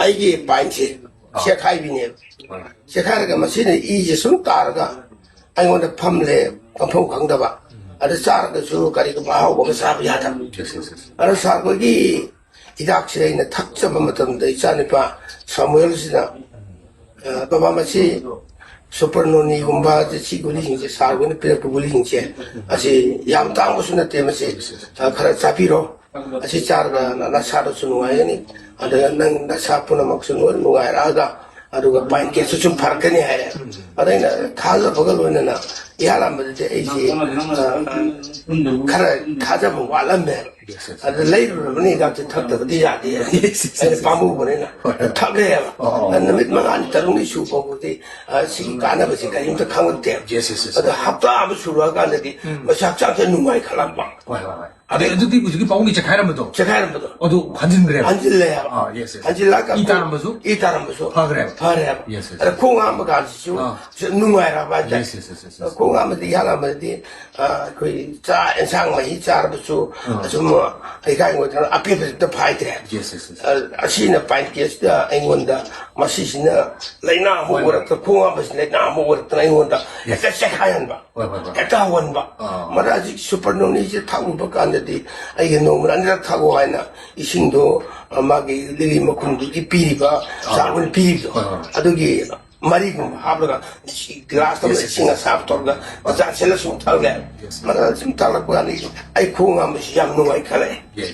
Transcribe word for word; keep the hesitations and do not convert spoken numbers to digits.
ꯑꯩꯒꯤ ꯄꯥꯏꯟꯁꯦ ꯆꯦꯈꯥꯏꯕꯤꯅꯦꯕ꯫ ꯍꯣꯏ꯫ ꯆꯦꯈꯥꯏꯔꯒ ꯃꯁꯤꯅ ꯏꯁꯦ ꯁꯨꯝ ꯇꯥꯔꯒ ꯑꯩꯉꯣꯟꯗ ꯐꯝꯂꯦ, ꯐꯝꯐꯝ ꯈꯪꯗꯕ꯫ ꯑꯗ ꯆꯥꯔꯒꯁꯨ ꯀꯔꯤꯒꯨꯝꯕ ꯑꯍꯥꯎꯕ ꯑꯃ ꯆꯥꯕ ꯌꯥꯗꯕ꯫ Yes, yes, yes. ꯑꯗ ꯁꯥꯔ ꯈꯣꯏꯒꯤ ꯍꯤꯗꯥꯛꯁꯦ ꯑꯩꯅ ꯊꯛꯆꯕ ꯃꯇꯝꯗ ꯏꯆꯥꯅꯨꯄꯥ ꯁꯥꯃꯨꯑꯦꯜꯁꯤꯅ, "ꯑ, ꯕꯕꯥ, ꯃꯁꯤ ꯁꯨꯄꯔ ꯅꯣꯅꯤꯒꯨꯝꯕ, ꯁꯤ ꯒꯨꯂꯤꯁꯤꯡꯁꯦ, ꯁꯥꯔ ꯈꯣꯏꯅ ꯄꯤꯔꯛꯄ ꯒꯨꯂꯤꯁꯤꯡꯁꯦ, ꯑꯁꯤ ꯌꯥꯝ ꯇꯥꯡꯕꯁꯨ ꯅꯠꯇꯦ, ꯃꯁꯤ, ꯑ, ꯈꯔ ꯆꯥꯕꯤꯔꯣ꯫ ꯑꯁꯤ ꯆꯥꯔꯒ ꯅ-, ꯅꯁꯥꯗꯁꯨ ꯅꯨꯡꯉꯥꯏꯒꯅꯤ, ꯑꯗꯨꯒ ꯅꯪ ꯅꯁꯥ ꯄꯨꯝꯅꯃꯛꯁꯨ ꯂꯣꯏ ꯅꯨꯡꯉꯥꯏꯔꯛꯑꯒ, ꯑꯗꯨꯒ ꯄꯥꯏꯟ ꯀꯦꯁꯁꯨ ꯁꯨꯝ ꯐꯔꯛꯀꯅꯤ" ꯍꯥꯏꯔꯦ꯫ ꯑꯗ ꯑꯩꯅ ꯊꯥꯖꯕꯒ ꯂꯣꯏꯅꯅ ꯏꯍꯥꯟ ꯍꯥꯟꯕꯗꯗꯤ ꯑꯩꯁꯦ, ꯑ, ꯈꯔ ꯊꯥꯖꯕ ꯋꯥꯠꯂꯝꯃꯦ꯫ Yes, yes. ꯑꯗ ꯂꯩꯔꯨꯔꯕꯅꯤ, ꯍꯤꯗꯥꯛꯇꯤ ꯊꯛꯇꯕꯗꯤ ꯌꯥꯗꯦ꯫ Yes, yes, yes. ꯑꯩꯅ ꯄꯥꯝꯃꯨꯕꯅꯤꯅ ꯍꯣꯏ, ꯍꯣꯏ꯫ ꯊꯛꯂꯦꯕ꯫ ꯑꯣ, ꯑꯣ꯫ ꯑꯗ ꯅꯨꯃꯤꯠ ꯃꯉꯥꯅꯤ ꯇꯔꯨꯛꯅꯤ ꯁꯨ ꯐꯥꯎꯕꯗꯤ, ꯑ, ꯁꯤꯒꯤ ꯀꯥꯟꯅꯕꯁꯦ ꯀꯔꯤꯝꯇ ꯈꯪꯉꯛꯇꯦꯕ꯫ Yes, yes, yes. ꯑꯗ ꯍꯞꯇꯥ ꯑꯃ ꯁꯨꯔꯛꯑꯀꯥꯟꯗꯗꯤ ꯎꯝ꯫ ꯃꯁꯤ ꯍꯛꯆꯥꯡꯁꯦ ꯅꯨꯡꯉꯥꯏꯈꯠꯂꯛꯄ꯫ ꯍꯣꯏ, ꯍꯣꯏ, ꯍꯣꯏ꯫ ꯑꯗꯩ ꯑꯗꯨꯗꯤ ꯍꯧꯖꯤꯛꯀꯤ ꯄꯥꯕꯨꯡꯒꯤ ꯆꯦꯈꯥꯏꯔꯝꯕꯗꯣ? ꯆꯦꯈꯥꯏꯔꯝꯕꯗꯣ꯫ ꯑꯗꯨ ꯍꯟꯖꯤꯟꯈ꯭ꯔꯦꯕ? ꯍꯟꯖꯤꯜꯂꯦ ꯍꯥꯏꯕ꯫ ꯑꯥ, yes, yes. ꯍꯟꯖꯤꯜꯂꯒ ꯏ ꯈꯣꯡ-, ꯇꯥꯔꯝꯕꯁꯨ? ꯏ ꯇꯥꯔꯝꯕꯁꯨ ꯐꯈ꯭ꯔꯦꯕ? ꯐꯔꯦꯕ꯫ Yes, yes. ꯑꯗ ꯈꯣꯡ ꯍꯥꯝꯕ ꯀꯥꯟꯁꯤꯁꯨ ꯑꯥ꯫ ꯁꯤ ꯅꯨꯡꯉꯥꯏꯔꯛꯑꯕ ꯍꯥꯏꯇꯥꯔꯦ꯫ Yes, yes, yes, yes, yes. ꯈꯣꯡ ꯍꯥꯝꯕꯗꯤ ꯏꯍꯥꯟ ꯍꯥꯟꯕꯗꯗꯤ, ꯑ, ꯑꯩꯈꯣꯏ ꯆꯥꯛ ꯑꯦꯟꯁꯥꯡ ꯃꯍꯤ ꯆꯥꯔꯕꯁꯨ ꯑꯥ꯫ ꯑꯁꯨꯝ ꯍꯩꯈꯥꯏ ꯑꯣꯏꯗꯅ ꯑꯄꯦꯠꯄꯁꯦ ꯍꯦꯛꯇ ꯐꯥꯏꯗ꯭ꯔꯦ꯫ Yes, yes, yes. ꯑ, ꯑꯁꯤꯅ ꯄꯥꯏꯟ ꯀꯦꯁꯇ ꯑꯩꯉꯣꯟꯗ ꯃꯁꯤꯁꯤꯅ ꯂꯥꯏꯅꯥ ꯑꯃ ꯍꯣꯏ, ꯍꯣꯏ꯫ ꯑꯣꯏꯔꯛꯇꯅ, ꯈꯣꯡ ꯍꯥꯝꯕꯁꯤ ꯂꯥꯏꯅꯥ ꯑꯃ ꯑꯣꯏꯔꯛꯇꯅ ꯑꯩꯉꯣꯟꯗ Yes. ꯍꯦꯛꯇ ꯆꯦꯈꯥꯏꯍꯟꯕ꯫ ꯍꯣꯏ, ꯍꯣꯏ, ꯍꯣꯏ꯫ ꯍꯦꯛꯇ ꯍꯧꯍꯟꯕ꯫ ꯑꯥ꯫ ꯃꯗ ꯍꯧꯖꯤꯛ ꯁꯨꯄꯔ ꯅꯣꯅꯤꯁꯦ ꯊꯛꯂꯨꯕ ꯀꯥꯟꯗꯗꯤ ꯑꯩꯒꯤ ꯅꯣꯡꯃꯗ ꯑꯅꯤꯔꯛ ꯊꯛꯑꯣ ꯍꯥꯏꯅ ꯏꯁꯤꯡꯗꯣ, ꯑ, ꯃꯥꯒꯤ ꯂꯤꯛꯂꯤ ꯃꯈꯨꯝꯗꯨꯒꯤ ꯄꯤꯔꯤꯕ ꯑꯥ꯫ ꯆꯥꯛ ꯑꯣꯏꯅ ꯄꯤꯔꯤꯕꯗꯣ, ꯍꯣꯏ, ꯍꯣꯏ꯫ ꯑꯗꯨꯒꯤ ꯃꯔꯤꯒꯨꯝꯕ ꯍꯥꯞꯂꯒ ꯏꯁꯤꯡ ꯒ꯭ꯂꯥꯁ ꯑꯃ Yes, yes, ꯏꯁꯤꯡ yes. ꯑꯁꯥꯕ ꯇꯧꯔꯒ ꯃꯆꯥ ꯁꯤꯜꯂ ꯁꯨꯝ ꯊꯛꯂꯦ꯫ Yes. ꯃꯗ ꯁꯨꯝ ꯊꯛꯂꯛꯄ ꯀꯥꯟꯗ ꯑꯩ ꯈꯣꯡ ꯍꯥꯝꯕꯁꯤ ꯌꯥꯝ ꯅꯨꯡꯉꯥꯏ ꯈꯜꯂꯛꯑꯦ꯫ Yes.